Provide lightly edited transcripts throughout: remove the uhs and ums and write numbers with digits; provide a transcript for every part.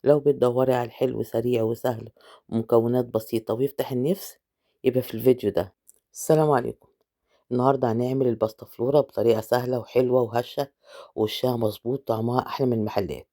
لو بتدوري على الحلو سريع وسهل ومكونات بسيطة ويفتح النفس يبقى في الفيديو ده. السلام عليكم. النهاردة هنعمل الباستا فلورا بطريقة سهلة وحلوة وهشة ووشها مظبوط طعمها أحلى من المحلات.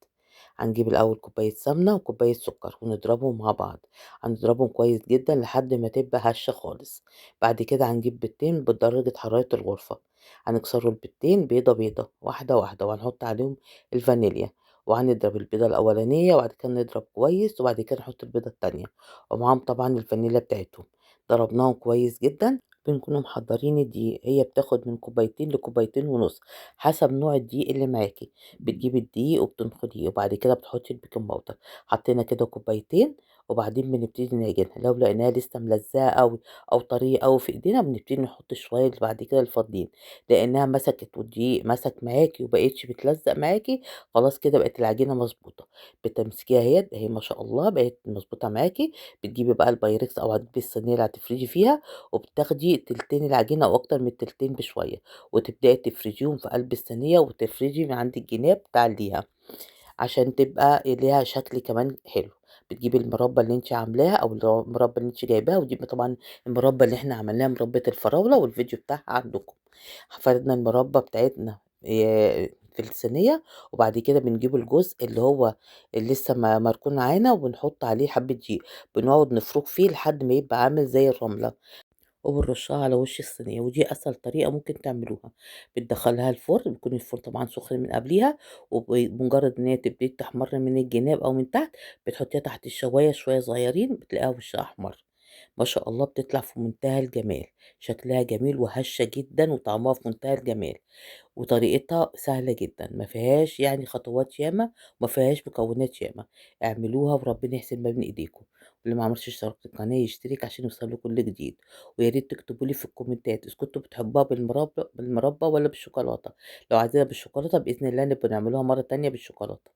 هنجيب الأول كوباية سمنة وكوباية سكر ونضربهم مع بعض، هنضربهم كويس جدا لحد ما تبقى هشة خالص. بعد كده هنجيب بيضتين بدرجة حرارة الغرفة، هنكسروا البيضتين بيضة بيضة واحدة واحدة، وهنحط عليهم الفانيليا، وهنضرب البيضة الأولانية وبعد كده نضرب كويس، وبعد كده نحط البيضة التانية ومعاهم طبعا الفانيليا بتاعتهم. ضربناهم كويس جدا. بنكونوا محضرين الدقيق، هي بتاخد من كوبايتين لكوبايتين ونص حسب نوع الدقيق اللي معاكي. بتجيبي الدقيق وبتنخليه وبعد كده بتحطي ال baking powder. حطينا كده كوبايتين وبعدين بنبتدي نعجنها. لو لقيناها لسه ملزقه قوي او طرية قوي في ايدينا بنبتدي نحط شوية بعد كده الفاضلين. لانها مسكت والدقيق مسك معاكي وبقتش بتلزق معاكي، خلاص كده بقت العجينة مظبوطة. بتمسكيها اهي ما شاء الله بقت مظبوطة معاكي. بتجيبي بقى البايركس او هتجيبي الصينية اللي هتفردي فيها، وبتاخدي تلتين العجينة او اكتر من التلتين بشوية، وتبداي تفرديهم في قلب الصينية، وتفردي من عند الجناب تعليها عشان تبقى ليها شكل كمان حلو. بتجيبي المربى اللي انت عاملاها او المربى اللي انت جايباها، ودي طبعا المربى اللي احنا عملناها مربى الفراوله والفيديو بتاعها عندكم. فردنا المربى بتاعتنا في الصينية، وبعد كده بنجيب الجزء اللي هو اللي لسه مركون معانا وبنحط عليه حبه دقيق، بنقعد نفرك فيه لحد ما يبقى عامل زي الرملة، وبنرشها على وش الصينية. ودي اسهل طريقه ممكن تعملوها. بتدخلها الفرن، بيكون الفرن طبعا سخن من قبليها، وبمجرد ان هي تبتدي تحمر من الجناب او من تحت بتحطيها تحت الشوايه شوية صغيرين، بتلاقيها وشها احمر ما شاء الله، بتطلع في منتهى الجمال، شكلها جميل وهشه جدا وطعمها في منتهى الجمال، وطريقتها سهلة جدا ما فيهاش يعني خطوات ياما وما فيهاش مكونات ياما. اعملوها وربنا يحسن ما بين ايديكم. واللي ما عملش اشتراك في القناة يشترك عشان يوصل كل جديد، ويا ريت تكتبوا لي في الكومنتات اذا كنتوا بتحبوها بالمربى ولا بالشوكولاته. لو عايزينها بالشوكولاته باذن الله نبقى نعملوها مرة تانية بالشوكولاته.